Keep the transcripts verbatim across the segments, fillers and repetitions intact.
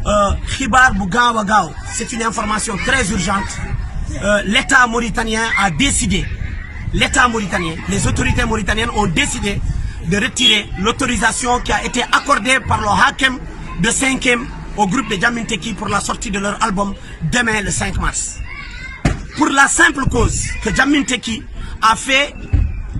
Euh, xibaar bu gaaw a gaaw, c'est une information très urgente. Euh, l'État mauritanien a décidé, l'État mauritanien, les autorités mauritaniennes ont décidé de retirer l'autorisation qui a été accordée par le Hakem de cinquième au groupe de Jamin Teki pour la sortie de leur album demain le cinq mars. Pour la simple cause que Jamin Teki a fait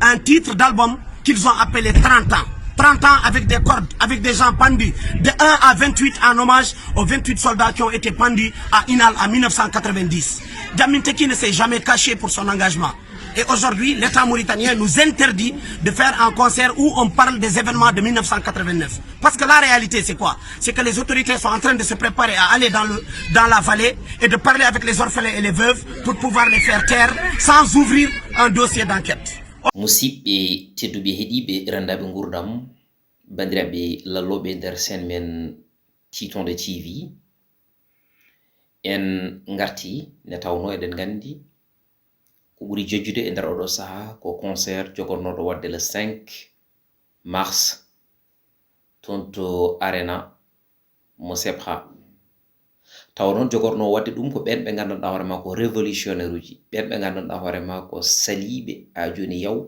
un titre d'album qu'ils ont appelé trente ans. Trente ans avec des cordes, avec des gens pendus de un à vingt-huit en hommage aux vingt-huit soldats qui ont été pendus à Inal en mille neuf cent quatre-vingt-dix. Jamin Teki ne s'est jamais caché pour son engagement. Et aujourd'hui, l'État mauritanien nous interdit de faire un concert où on parle des événements de mille neuf cent quatre-vingt-neuf. Parce que la réalité, c'est quoi? C'est que les autorités sont en train de se préparer à aller dans le, dans la vallée et de parler avec les orphelins et les veuves pour pouvoir les faire taire sans ouvrir un dossier d'enquête. Musidɓe tedduɓe heɗiiɓe ranndaɓe nguurndam, banndiraaɓe lallooɓe nder seen men Titonde T V, en ngarti nde tawnoo eɗen nganndi ko ɓuri jojjude e nder oɗo sahaa ko concert jogornooɗo waɗde le cinq mars toon to Arena mo Sepha. Tawa noon jogornoo waɗde ɗum ko ɓeen ɓe nganndanɗaa hoore maa ko révolutionnaire uji, ɓeen ɓe nganndanɗaa hoore maa ko saliiɓe haa jooni yaw,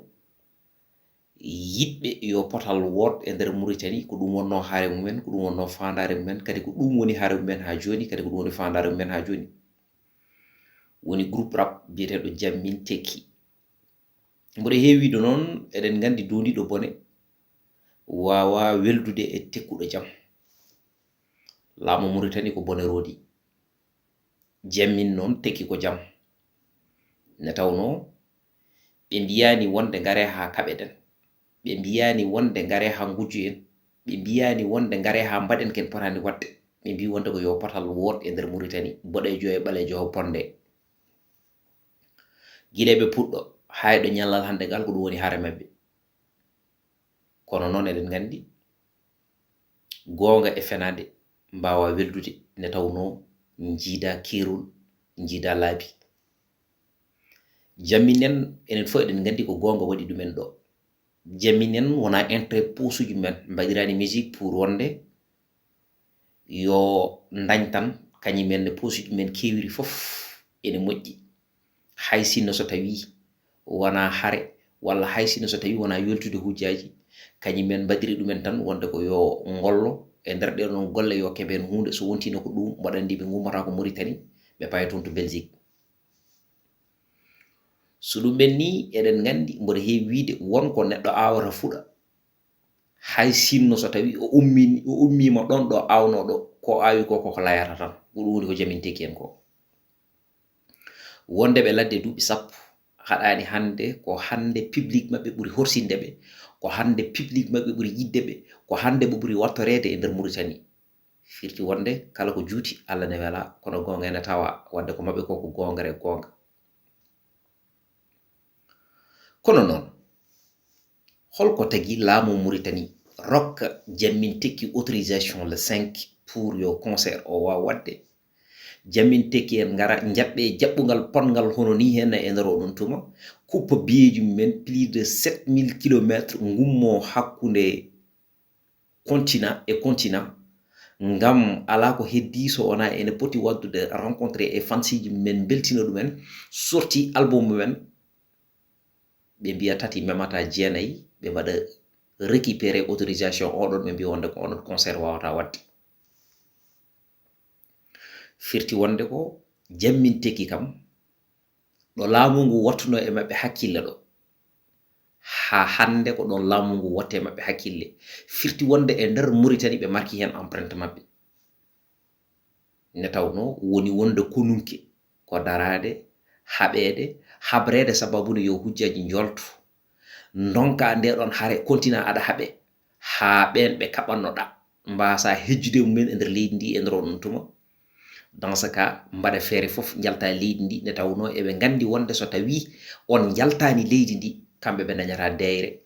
yiɗɓe yo potal wood e nder Mauritanie. Ko ɗum wonnoo hare mumen, ko ɗum wonnoo faandaare mumen, kadi ko ɗum woni hare mumen haa jooni, kadi ko ɗum woni faandaare mumen haa jooni. Woni groupe rap biyeteeɗo Jammin Tekki. Mboɗo heewi wiide noon, eɗen nganndi doondiiɗo bone waawaa weldude e tekkuɗo jam. Laamu Mauritanie ko bone roodi. Jammin noon tekki ko jam. Nde tawnoo ɓe mbiyaani wonde ngaree haa kaɓeɗen. Ɓe mbiyaani wonde ngaree haa ngujju en. Ɓe mbiyaani wonde ngaree haa mbaɗen ko en potaani waɗde. Ɓe mbii wonde ko yo potal wood e nder Mauritanie, boɗeejo e ɓaleejo o bonde. Gila e ɓe puɗɗoo haa e ɗo ñallal hannde ngal, ko ɗum woni hare maɓɓe. Kono noon eɗen nganndi goonga e fenaande mbaawaa weldude nde tawnoo njiidaa keerol, njiidaa laabi. Jammin en, enen fof eɗen nganndi ko goonga waɗi ɗumen ɗo. Jammin en wonaa intérêt posuuji men, mbaɗiraani musique pour wonde yo ndañ tan, kañum en ne posuuji men keewiri fof ene moƴƴi. Hay sinno so tawii wonaa hare, walla hay sinno so tawii wonaa yoltude hujjaaji, kañum en mbaɗiri ɗumen tan wonde ko yo ngollo e nder ɗee ɗoon golle, yo keɓ heen huunde, so wontiino ko ɗum mbaɗandi ɓe ngummataa ko Mauritanie, ɓe paya toon to Belgique. So ɗum ɓennii, eɗen nganndi mboɗo heewi wiyde won ko neɗɗo aawata fuɗa, hay sinno so tawii o ummii, o ummiima ɗoon ɗo aawnoo ɗo, ko aawi ko, ko ko layata tan. Ko ɗum woni ko Jammin Tekki en ko. Wonde ɓe ladde duuɓi sappo, haɗaani hannde, ko hannde public maɓɓe ɓuri horsinde ɓe, ko hannde public maɓɓe ɓuri yiɗde ɓe, ko hannde ɓe ɓuri wattoreede e nder Mauritanie. Firti wonde kala ko juuti, Alla ne welaa, kono goonga ene tawaa, wadde ko maɓɓe ko, ko goongre goonga. Kono noon, hol ko tagi laamu Mauritanie rokka Jammin Tekki autorisation le cinq pour yo concert o waaw waɗde? Jammin Tekki en ngara, njaɓɓe jaɓɓungal potngal hono nii heen e nder oɗon tuma, kuppa biyeeji mumen plus de sept mille kilomètres, ngummoo hakkunde continent e continent, ngam alaa ko heddii so wonaa ene poti waɗdude rencontre e fansiiji mumen, mbeltina ɗumen, sorti album mumen. Ɓe mbiya tati memata, jeenayi, ɓe mbaɗa récupérer autorisation oɗon, ɓe mbiya wonde ko onon concert waawata waɗde. Firti wonde ko Jammin Tekki kam, ɗo laamu ngu wattunoo e maɓɓe hakkille ɗo, haa hannde ko ɗoon laamu ngu watte e maɓɓe hakkille. Firti wonde e nder Mauritanie ɓe marki heen empreinte maɓɓe. Nde tawnoo woni wonde konunke ko daraade, haɓeede, habreede sababu nde yo hujjaaji njoltu. Ndonka ndee ɗoon hare continent aɗa haɓe, haa ɓeen ɓe kaɓannoɗaa mbaasa hejjude e mumen e nder leydi ndi e nder oɗon tuma. Dans ce cas, mbaɗa feere fof njalta leydi ndi, nde tawnoo eɓe nganndi wonde so tawii on njaltaani leydi ndi, kamɓe ɓe ndañata deeyre,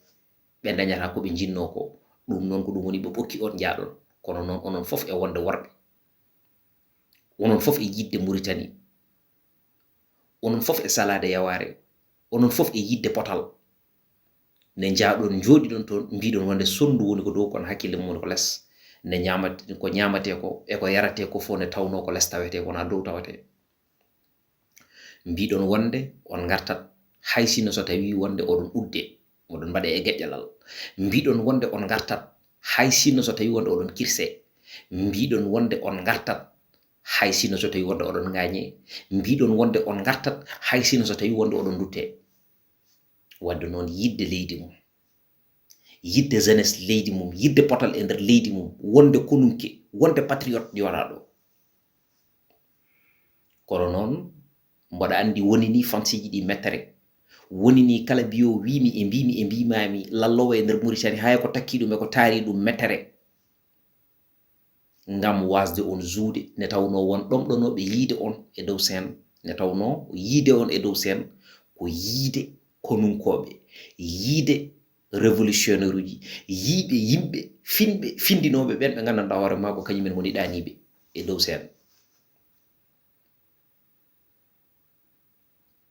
ɓe ndañata ko ɓe njinnoo ko. Ɗum noon ko ɗum woni ɓe ɓokki on njaaɗon. Kono noon onon fof e wonde worɓe, onon fof e yiɗde Mauritanie, onon fof e salaade yawaare, onon fof e yiɗde potal, nde njaaɗon njooɗiɗon toon, mbiɗon wonde sonndu woni ko dow, kono hakkille mum woni ko les. ne ñaamate, ko ñaamatee ko e ko yaratee ko fof ne tawnoo ko les tawetee, wonaa dow tawetee. Mbiɗon wonde on ngartat, hay sinno so tawii wonde oɗon udde, oɗon mbaɗe e geƴƴalal. Mbiɗon wonde on ngartat, hay sinno so tawii wonde oɗon kirse. Mbiɗon wonde on ngartat, hay sinno so tawii wonde oɗon ŋaañe. Mbiɗon wonde on ngartat, hay sinno so tawii wonde oɗon ndutte. Wadde noon, yiɗde leydi mum, yiɗde jeunesse leydi mum, yiɗde potal e nder leydi mum, wonde konunke, wonde patriote, yonaa ɗo. Kono noon, mboɗa anndi woni ni fansiiji ɗi mettere. Woni ni kala biyo wiimi e mbiimi e mbiimaami lalloowo e nder Mauritanie, hay ko takki ɗum e ko taari ɗum mettere. Ngam waasde on juude, ne tawnoo won ɗomɗonooɓe yiide on e dow seen, ne tawnoo yiide on e dow seen ko yiide konunkooɓe, yiide révolutionnaire uji, yiide yimɓe finɓe, findinooɓe ɓeen ɓe nganndanɗaa hoore maa ko kañumen ngoni ɗaaniiɓe e dow seen.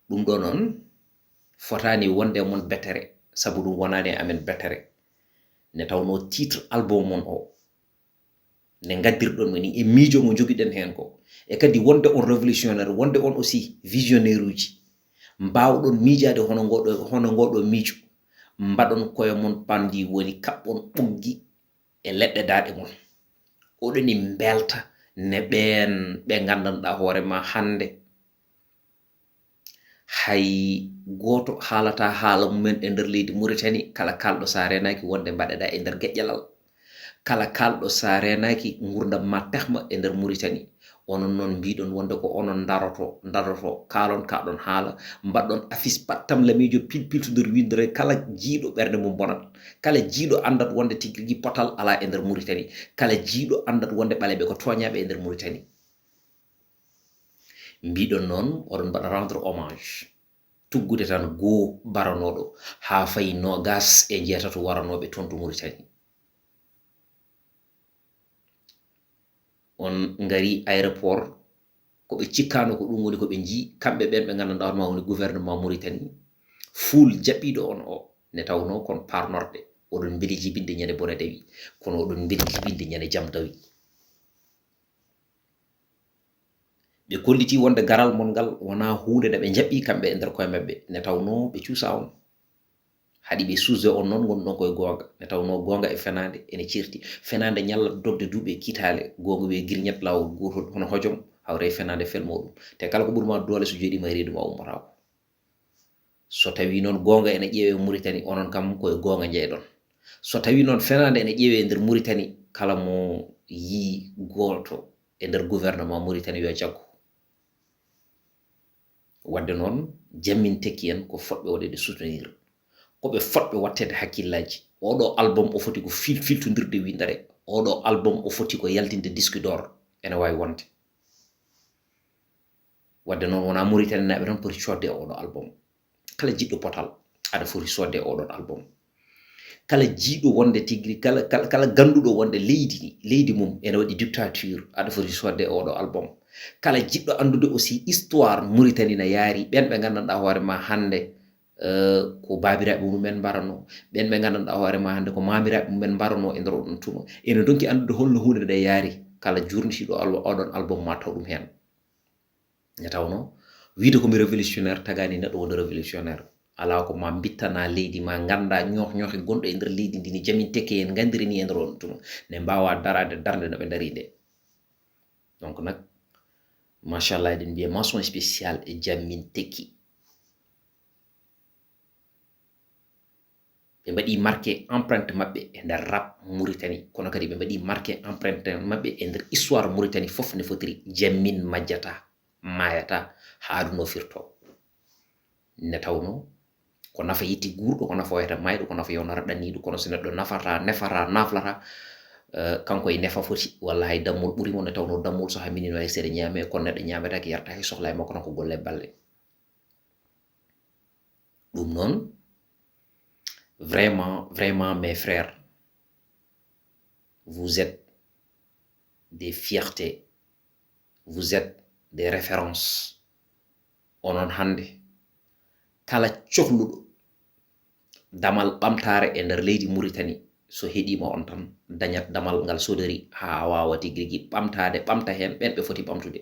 Ɗum ɗo noon fotaani wonde e mon bettere, sabu ɗum wonaani e amen bettere. Ne tawnoo titre album mon o, ne ngaddirɗon mo ni e miijo mo njogiɗen heen ko, e kadi wonde on révolutionnaire, wonde on aussi visionnaire uji, mbaawɗon miijaade hono ngooɗo, hono ngooɗo miijo, mbaɗon koye mon pamdi, woni kaɓɓon ɓoggi e leɗɗe daaɗe mon. Oɗoni mbelta ne ɓeen ɓe nganndanɗaa hoore ma hannde. Hay gooto haalataa haala mumen e nder leydi Mauritanie, kala kaalɗo so a reenaaki wonde mbaɗeɗaa e nder geƴƴalal. Kala kaalɗo so a reenaaki ngurdam ma tehma e nder Mauritanie. Onon noon mbiɗon wonde ko onon ndaroto, ndaroto, kaalon kaɗon haala, mbaɗɗon affiche pattam lamiijo pilpilto nder winndere kala jiiɗo ɓernde mum bonat. Kala jiiɗo anndat wonde tigi rigi potal alaa e nder Mauritanie. Kala jiiɗo anndat wonde ɓaleeɓe ko tooñaaɓe e nder Mauritanie. Mbiɗon noon, oɗon mbaɗa rendre hommage. Tuggude tan goo baranooɗo haa fayi noogaas e njeetato waranooɓe toon to Mauritanie. On ngari aéroport, ko ɓe cikkaano ko ɗum woni ko ɓe njii, kamɓe ɓeen ɓe nganndanɗaa hoore ma woni gouvernement Mauritanie, fuul jaɓɓiiɗo on o, ne tawnoo kon parnorɗe. Oɗon mbeli jibinde ñande bone tawi, kono oɗon mbeli jibinde ñande jam tawi. Ɓe kollitii wonde garal mon ngal wonaa huunde nde ɓe njaɓɓii kamɓe e nder koye maɓɓe, ne tawnoo ɓe cuusaa on. Haɗi ɓe suusde on noon, ngonɗon koye goonga, ne tawnoo goonga e fenaande ene ceerti. Fenaande ñalla dogde duuɓi e kiitaale, goonga wiyee girñat laawol gootol, hono hojom, hawre e fenaande felmoo ɗum. Te kala ko ɓuri ma doole, so jooɗiima e reedu ma, ummotaako. So tawii noon goonga ene ƴeewee Mauritanie, onon kam ko e goonga njeyɗon. So tawii noon fenaande ene ƴeewee e nder Mauritanie, kala mo yii gooto e nder gouvernement Mauritanie yo jaggu. Wadde noon, Jammin Tekki en ko fotɓe waɗeede soutenir. Ko ɓe fotɓe watteede hakkillaaji. Oɗo album o foti ko fil-, filtondirde winndere. Oɗo album o foti ko yaltinde disque d'or. Ene waawi wonde. Wadde noon, wonaa Mauritanie naaɓe tan poti coodde e oɗo album. Kala jiɗɗo potal, aɗa foti soodde e oɗon album. Kala jiiɗo wonde tigi, kala, kala, kala gannduɗo wonde leydi ndi, leydi mum ene waɗi dictature, aɗa foti soodde e oɗo album. Kala jiɗɗo anndude aussi histoire Mauritanie na yaari, ɓeen ɓe nganndanɗaa hoore ma hannde, eh, ko baabiraaɓe mumen mbaranoo, ɓeen ɓe nganndanɗaa hoore ma hannde ko maamiraaɓe mumen mbaranoo e nder oɗon tuma. Ene ndonki anndude holno huunde nde yaari, kala jurnitiiɗo al-, oɗon album ma taw ɗum heen. Nde tawnoo, wiyde ko mi révolutionnaire tagaani neɗɗo wonde révolutionnaire. Alaa ko ma mbittana leydi, ma ngannda ñooh ñoohi gonɗo e nder leydi ndi, ni Jammin Tekki en nganndiri ni e nder on tuma. Ne mbaawa daraade darnde no ɓe ndarii nde. Donc nag, machallah, eɗen mbiya mention spéciale e Jammin Tekki. Ɓe mbaɗi marqué empreinte maɓɓe e nder rap Mauritanie, kono kadi ɓe mbaɗi marqué empreinte maɓɓe e nder histoire Mauritanie fof ne fotiri. Jammin majjata, maayata, haa aduna o firto. Nde tawnoo, ko nafa yetti guurɗo, ko nafa wayata maayɗo, ko nafa yewnata ɗanniiɗo, kono so neɗɗo nafata, nefata, naflata, eh, kanko e nefa foti, walla hay dammol ɓuri mo, nde tawnoo dammol so haa minin wayi seeɗa ñaame, kono neɗɗo ñaametaake, yartaake, sohlaa e makko tan ko golle balle. Ɗum noon, vraiment, vraiment, mes frères, vous êtes des fiertés, vous êtes des références. Onon hannde, kala cohluɗo damal ɓamtaare e nder leydi Mauritanie, So heɗiima on tan, dañat damal ngal sodori haa waawa tigi rigi ɓamtaade, ɓamta heen ɓeen ɓe foti ɓamtude.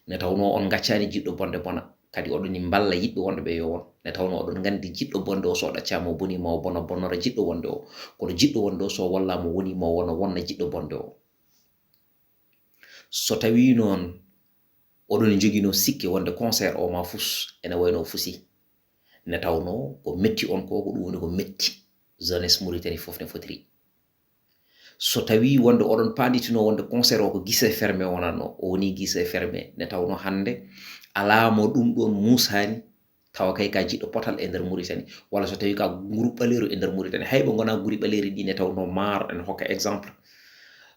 Nde tawnoo on ngaccaani jiɗɗo bonde bona, kadi oɗon ni mballa yiɗɓe wonɓe ɓe yo won. Nde tawnoo oɗon nganndi jiɗɗo bonde o so ɗaccaama o bonii ma o bona bonnora jiɗɗo wonde o. Kono jiɗɗo wonde o so wallaama o wonii ma o wona wonna jiɗɗo bonde o. So tawii noon oɗon njoginoo sikke wonde concert o ma fus, ene waynoo fusi. Nde tawnoo ko metti on ko, ko ɗum woni ko metti jeunesse Mauritanie fof ne fotiri. So tawii wonde oɗon paanditinoo wonde concert o ko guichet fermé wonatnoo, o wonii guichet fermé, nde tawnoo hannde alaa mo ɗum ɗoon muusaani, tawa kay ka jiɗɗo potal e nder Mauritanie, walla so tawii ka nguru ɓaleeru e nder Mauritanie. Hay ɓe ngonaa guri ɓaleeri ɗi nde tawnoo Maaro ene hokka exemple.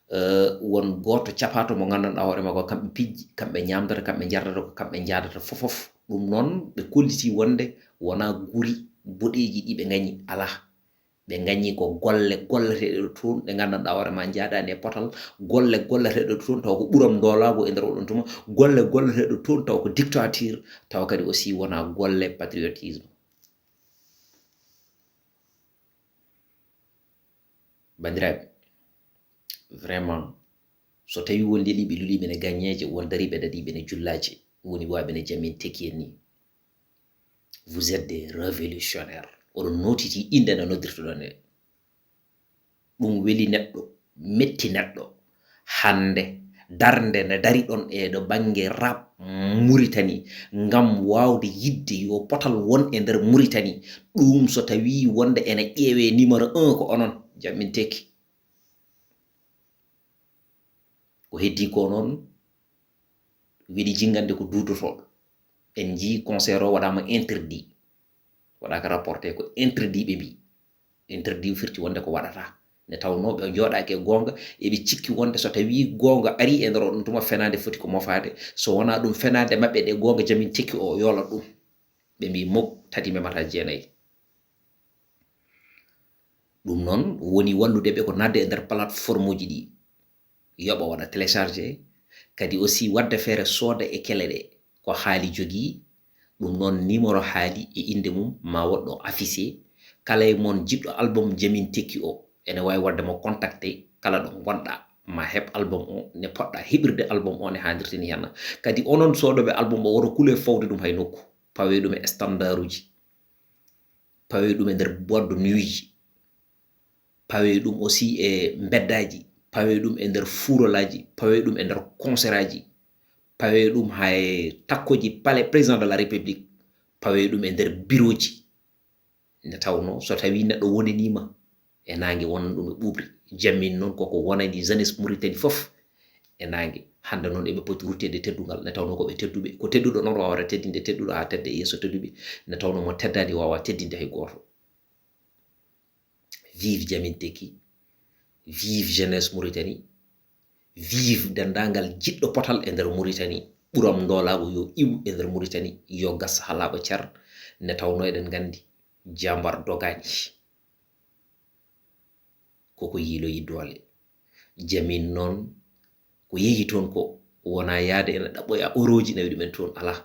Eh, won gooto capaato mo nganndanɗaa hoore makko, kamɓe pijji, kamɓe ñaamdata, kamɓe njardata, ko kamɓe njaadata fof fof. Ɗum noon, ɓe kollitii wonde wonaa guri boɗeeji ɗi ɓe ngañi, alaa. Ɓe ngañi ko golle golleteeɗe ɗo toon, ɗe nganndanɗaa hoore ma njaadaani e potal, golle golleteeɗe ɗo toon, tawa ko ɓuram ndoolaagu e nder oɗon tuma, golle golleteeɗe ɗo toon, tawa ko dictature, tawa kadi aussi wonaa golle patriotisme. Banndiraaɓe, vraiment, so tawii won leɗɗi ɓe luliiɓe ne gaññeeje, won dariiɓe daɗiiɓe ne jullaaje, woni waaɓe ne Jamin Teki en nii. Vous êtes des révolutionnaires. Oɗon nootitii innde nde noddirtoɗon nde. Ɗum weli neɗɗo, metti neɗɗo. Hannde, darnde nde dariɗon e ɗo bannge rap Mauritanie, ngam waawde yiɗde yo potal won e nder Mauritanie, ɗum so tawii wonde ene ƴeewee numéro un ko onon, Jamin Teki. Ko heddii ko noon, weɗi jinngande ko duudotooɗo. En njii concert o waɗaama interdit. Waɗaaka rapporté, ko interdit ɓe mbii. Interdit firti wonde ko waɗataa. Nde tawnoo ɓe njooɗaaki e goonga, eɓe cikki wonde so tawii goonga arii e nder oɗon tuma, fenaande foti ko mofaade. So wonaa ɗum, fenaande maɓɓe nde goonga Jamin Teki o yoolat ɗum. Ɓe mbii muk, tati memataa jeenayi. Ɗum noon woni wallude ɓe ko naatde e nder plateforme uji ɗi. Yoɓa waɗa téléchargé, kadi aussi waɗde feere sooda e kele ɗe. Ko haali jogii, ɗum noon numéro haali e innde mum ma woɗɗo affiché. Kala e mon jiɗɗo album Jamin Teki o, ene waawi waɗde mo contacté kala ɗo ngonɗa, ma heɓ album o, ne poɗɗa heɓirde album o ne haanirta ni henna. Kadi onon soodooɓe album o, woto kule fawde ɗum hay nokku. Pawee ɗum e standard uji. Pawee ɗum e nder boîte de nuit ji. Pawee ɗum aussi e mbeddaaji. Pawee ɗum e nder fuurolaaji. Pawee ɗum e nder concert aji. Pawee ɗum hay takkooji palais président de la République. Pawee ɗum e nder bureau ji. Nde tawnoo so tawii neɗɗo wonaniima e naange, wonan ɗum e ɓuuɓri. Jamin noon koko wonani jeunesse Mauritanie fof e naange. Hannde noon eɓe poti rutteede teddungal, nde tawnoo ko ɓe tedduɓe. Ko tedduɗo noon waawata teddinde tedduɗo haa tedda e yeeso tedduɓe. Nde tawnoo mo teddaani waawaa teddinde hay gooto. Vive Jamin Teki, vive jeunesse Mauritanie, vive denndaangal jiɗɗo potal e nder Mauritanie. Ɓuram ndoolaagu yo iwu e nder Mauritanie, yo gas haa laaɓa cer, nde tawnoo eɗen nganndi jaambaar dogaani. Koko yiiloyi doole. Jamin noon, ko yehi toon ko wonaa yahde ene ɗaɓɓoya orooji nawi ɗumen toon, alaa.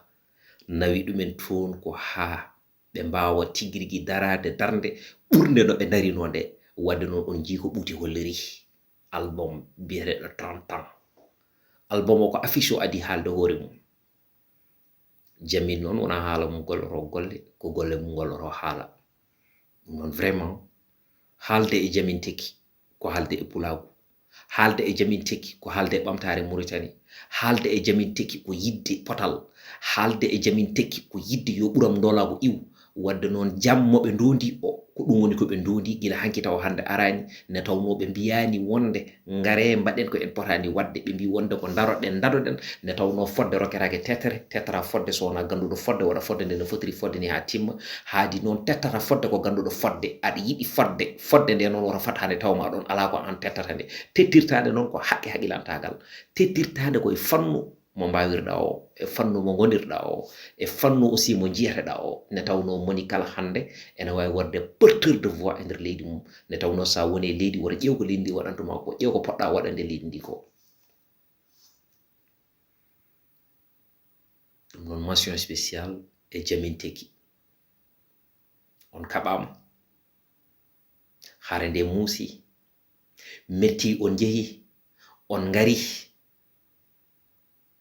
Nawi ɗumen toon ko haa ɓe mbaawa tigi rigi daraade darnde ɓurnde no ɓe ndarinoo nde. Waɗde noon on njii ko ɓuuti holliri. Album biyeteeɗo trente ans. Album o ko affiche o adii haalde hoore mum. Jamin noon wonaa haala mum gollotoo golle, ko golle mum gollotoo haala. Ɗum noon vraiment, haalde e Jamin Teki ko haalde e pulaagu. Haalde e Jamin Teki ko haalde e ɓamtaare Mauritanie. Haalde e Jamin Teki ko yiɗde potal. Haalde e Jamin Teki ko yiɗde yo ɓuram ndoolaagu iw. Waɗde noon, jam mo ɓe ndoondi o, ko ɗum woni ko ɓe ndoondi gila hanki tawa hannde araani, nde tawnoo ɓe mbiyaani wonde ngaree mbaɗen ko en potaani waɗde. Ɓe mbii wonde ko ndaroɗen, ndadoɗen, nde tawnoo fodde rokketaake tetere, tetara fodde so wonaa gannduɗo fodde, waɗa fodde nde no fotiri fodde ni haa timma. Haadi noon tettata fodde ko gannduɗo fodde, aɗa yiɗi fodde, fodde nde noon wota fat hannde taw ma ɗoon, alaa ko aan tettata nde. Tettirtaande noon ko haqqe haqilantaagal, tettirtaande ko e fannu mo mbaawirɗaa o, e fannu mo ngonirɗaa o, e fannu aussi mo njiyateɗaa o. Nde tawnoo moni kala hannde ene waawi waɗde porteur de voix e nder leydi mum. Nde tawnoo so a woni e leydi, woto ƴeew ko leydi ndi waɗanta ma ko, ƴeew ko poɗɗaa waɗande leydi ndi ko. Ɗum noon, mention spéciale e Jamin Teki. On kaɓaama. Qare nde muusi, metti, on njehi, on ngari,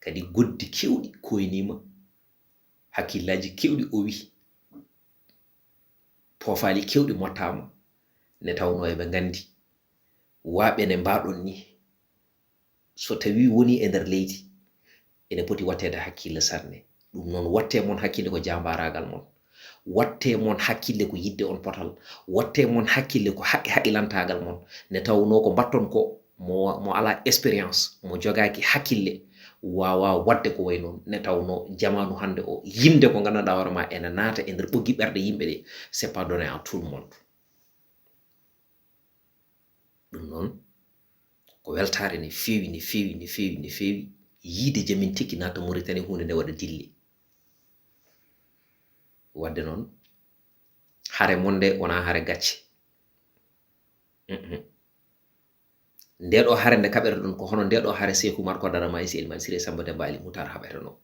kadi goddi keewɗi koyniima, hakkillaaji keewɗi owi, poofaali keewɗi mottaama, nde tawnoo eɓe nganndi, waaɓe ne mbaaɗon nii, so tawii wonii e nder leydi, ene poti waɗteede hakkille sanne. Ɗum noon, waɗtee mon hakkille ko jaambaaraagal mon, waɗtee mon hakkille ko yiɗde on potal, waɗtee mon hakkille ko haqqi-, haqqilantaagal mon, nde tawnoo ko mbaɗton ko, mo, mo alaa expérience, mo jogaaki hakkille, waawaa waɗde ko wayi noon, nde tawnoo jamaanu hannde o, yimde ko nganndanɗaa hoore maa ene naata e nder ɓoggi ɓerɗe yimɓe ɗe, c'est pas donné à tout le monde. Ɗum noon, ko weltaare ne feewi, ne feewi, ne feewi, ne feewi, yiyde Jamin Tekki naata Mauritanie, huunde nde waɗa dille. Waɗde noon, hare mon nde wonaa hare gacce. Mhm. Nde ɗo hare nde kaɓeteɗon, ko hono nde ɗo hare Seeku Umar Kodara Maysa Elimane Siré Samba Demba Ali Mutar haɓetenoo.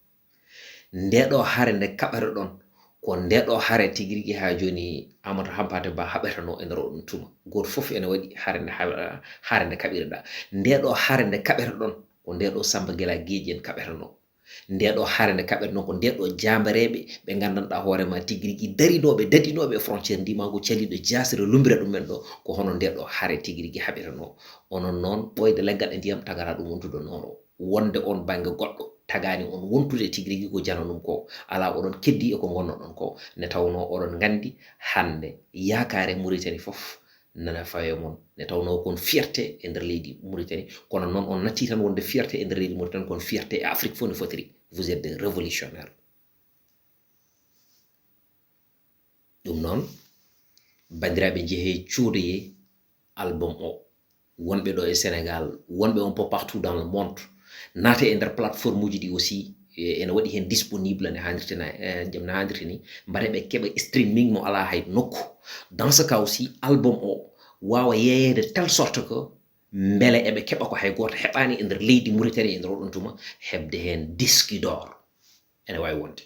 Nde ɗo hare nde kaɓeteɗon, ko nde ɗo hare tigi rigi haa jooni Amadou Hampate Ba haɓetenoo e nder oɗon tuma. Gooto fof ene waɗi hare nde haɓe-, hare nde kaɓirɗaa. Nde ɗo hare nde kaɓeteɗon, ko nde ɗo Samba Gela Geeji en kaɓetenoo. Nde ɗo hare nde kaɓetenoo, ko nde ɗo jaambareeɓe ɓe nganndanɗaa hoore maa tigi rigi darinooɓe, daɗinooɓe e frontière ndimaagu caliiɗo jaasere lumbira ɗum men ɗo, ko hono nde ɗo hare tigi rigi haɓetenoo. Onon noon, ɓooyde leggal e ndiyam tagataa ɗum wontude nooro. Wonde on bannge goɗɗo tagaani on wontude tigi rigi ko jananum ko, alaa oɗon keddii e ko ngonnoɗon ko, nde tawnoo oɗon nganndi hannde yaakaare Mauritanie fof nana fawe mon, nde tawnoo kon fierté e nder leydi Mauritanie, kono noon on nattii tan wonde fierté e nder leydi Mauritanie, kon fierté e Afrique fof no fotiri. Vous êtes des révolutionnaires. Ɗum noon, banndiraaɓe, njehee coodoyee album o. Wonɓe ɗo e Sénégal, wonɓe un peu partout dans le monde, naatee e nder plateforme uji ɗi aussi, e, ene waɗi heen disponible ne haanirta na, e, jam no haanirta ni, mbaɗee ɓe keɓa streaming mo alaa hay nokku. Dans ce cas aussi, album o waawa yeeyeede telle sorte que mbele eɓe keɓa ko hay gooto heɓaani e nder leydi Mauritanie e nder oɗon tuma, heɓde heen disque d'or. Ene waawi wonde.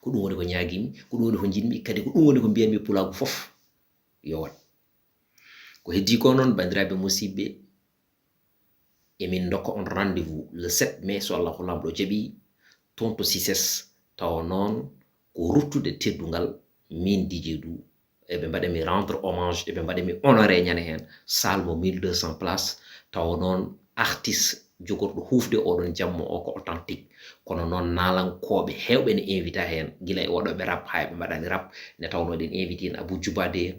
Ko ɗum woni ko ñaagimi, ko ɗum woni ko njiɗmi, kadi ko ɗum woni ko mbiyanmi pulaagu fof yo waɗ. Ko heddii ko noon, banndiraaɓe musidɓe, emin ndokka on rendez-vous le sept mai, so Allahu Laamɗo jaɓii, toon to CICES, tawa noon ko ruttude teddungal, miin D J Dou, eɓe mbaɗa mi rendre hommage, eɓe mbaɗa mi honoré ñande heen, salle mo mille deux cents places, tawa noon artiste jogorɗo huufde oɗon jamma o ko Authentique. Kono noon naalankooɓe heewɓe ne invita heen, gila e waɗooɓe rap haa e ɓe mbaɗaani rap, nde tawnoo eɗen invite heen Abou Djoubade en,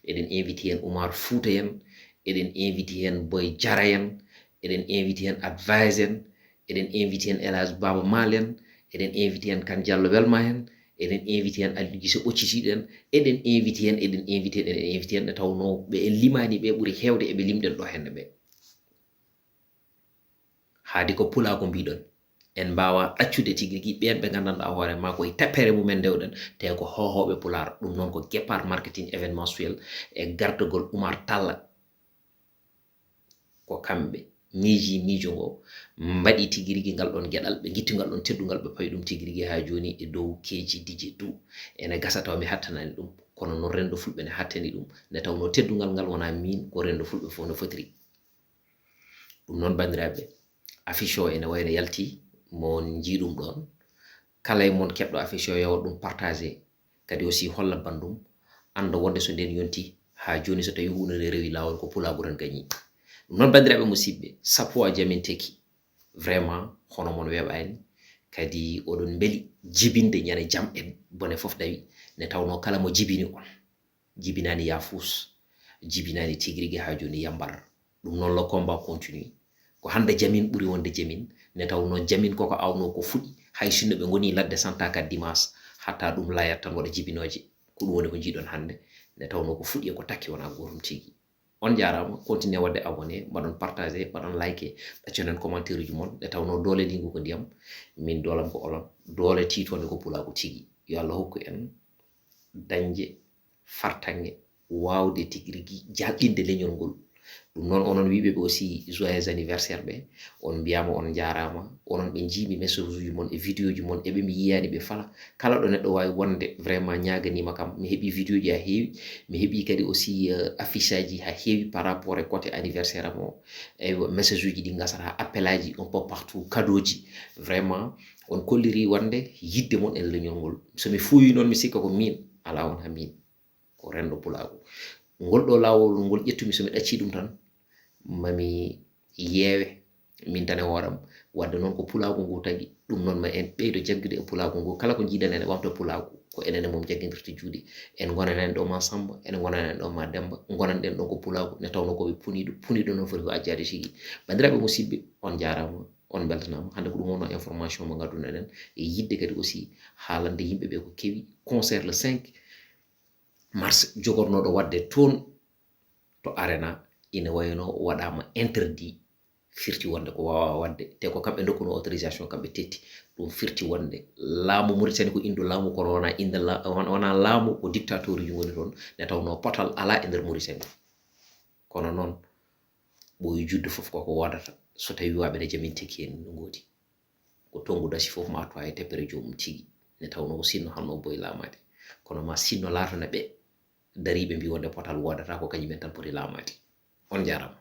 eɗen invite heen Oumar Fouta en, eɗen invite heen Boy Jara en, eɗen invite heen Advice en, eɗen invite heen El Hadj Baba Maal en, eɗen invite heen Kane Diallo Welma en, eɗen invite heen Aliou Gise Ɓoccitiiɗo en, eɗen invite heen, eɗen invite heen, eɗen invite heen, nde tawnoo ɓe en limaani ɓe ɓuri heewde eɓe limɗen ɗo hannde ɓe. Haadi ko pulaagu mbiɗon. En mbaawaa ɗaccude tigi rigi ɓeen ɓe nganndanɗaa hoore maa ko e tappere mumen ndewɗen, te ko hoohooɓe pulaar. Ɗum noon ko Guépard Marketing Événementiel e gardagol Oumar Talla. Ko kamɓe miiji miijo ngo, mbaɗi tigi rigi ngal ɗoon geɗal, ɓe ngitti ngal ɗoon teddungal, ɓe pawi ɗum tigi rigi haa jooni e dow keeci D J Dou. Ene gasa taw mi hattanaani ɗum, kono noon renndo fulɓe ne hattani ɗum, nde tawnoo teddungal ngal wonaa miin, ko renndo fulɓe fof no fotiri. Ɗum noon, banndiraaɓe, affiche o ene wayno yalti, mo on njii ɗum ɗoon. Kala e mon keɓɗo affiche o, yo waɗ ɗum partagé, kadi aussi holla banndum, annda wonde so ndeen yonti haa jooni, so tawii huunde nde rewi laawol, ko pulaagu tan gañi. Ɗum noon, banndiraaɓe musidɓe, Sapoa Jamin Tekki, vraiment, hono mon weeɓaani, kadi oɗon mbeli jibinde ñande jam en bone fof dawi, nde tawnoo kala mo jibini on, jibinaani yaafuus, jibinaani tigi rigi haa jooni yambar. Ɗum noon, le combat continue. Ko hannde Jamin ɓuri wonde Jamin, nde tawnoo Jamin koko awnoo ko fuɗi, hay sinno ɓe ngonii ladde santa ka dimanche, hatta ɗum layat tan waɗa jibinooje. Ko ɗum woni ko njiiɗon hannde, nde tawnoo ko fuɗi e ko takki wonaa gootum tigi. On njaaraama, continuez waɗde abonné, mbaɗon partagé, mbaɗon like, ɗacconen commentaire uji mon, nde tawnoo doole liingu ko ndiyam, min doolam ko olon, doole tiitoonde ko pulaagu tigi. Yo Allah hokku en dañde fartaŋŋe, waawde tigi rigi jaalɗinde leñol ngol, Ɗum noon, onon wiiɓe ɓe aussi joyeux anniversaire ɓe, on mbiyama, on njaarama. Onon ɓe njiimi message uji mon e vidéo ji mon e ɓe mi yiyani ɓe fala. Kala ɗo neɗɗo wawi wonde, vraiment ñaaganima kam. Mi heɓi vidéo ji ha heewi, mi heɓi kadi aussi, euh, affiche aji ha heewi par rapport e côté anniversaire am o. Eywa, message uji ɗi ngasata, appel aji un peu partout, cadeau ji. Vraiment, on kolliri wonde yidde mon e leñol ngol. So mi fuuyi noon, mi sikka ko min, ala on ha min. Ko renndo pulaagu. Ngol ɗo laawol ngol ƴettumi, so mi ɗaccii ɗum tan, ma mi yeewe min tan e hooram. Wadde noon ko pulaagu ngu tagi, ɗum noon ma en ɓeydo jaggude e pulaagu ngu. Kala ko njiiɗen ene ɓamta pulaagu, ko enen e mum jaggindirta juuɗe. En ngonanen ɗo ma Samba, en ngonanen ɗo ma Demba, ngonan ɗen ɗon ko pulaagu, ne tawno ko ɓe puniiɗo, puniiɗo noon foti ko ajjaade tigi. Banndiraaɓe musidɓe, on njaaraama, on mbeltanaama. Hannde ko ɗum wonno information mo ngadduno ɗen, e yidde kadi aussi haalande yimɓe ɓe ko kewi concert le cinq mars jogornoɗo wadde toon to Arena, ina wayno waɗama interdit, firti wonde ko wawa wadde, te ko kamɓe dokkuno autorisation, kamɓe tetti. Ɗum firti wonde laamu Mauritanie ko indu laamu, kono wona inde la-, won-, wona laamu, ko dictateur uji ngoni toon, nde tawno potal ala e nder Mauritanie. Kono noon, ɓooyi judde fof koko wodata, so tawi waɓe ne jaminteki en no ngoodi. Ko tongu dasi fof ma towa e teppere joomum tigi. Ne tawno ko sinno hanno boy laamaade. Kono ma sinno laatana ɓe dariiɓe mbi wonde potal wodata, ko kañum en tan poti laamaade. On njaaraama.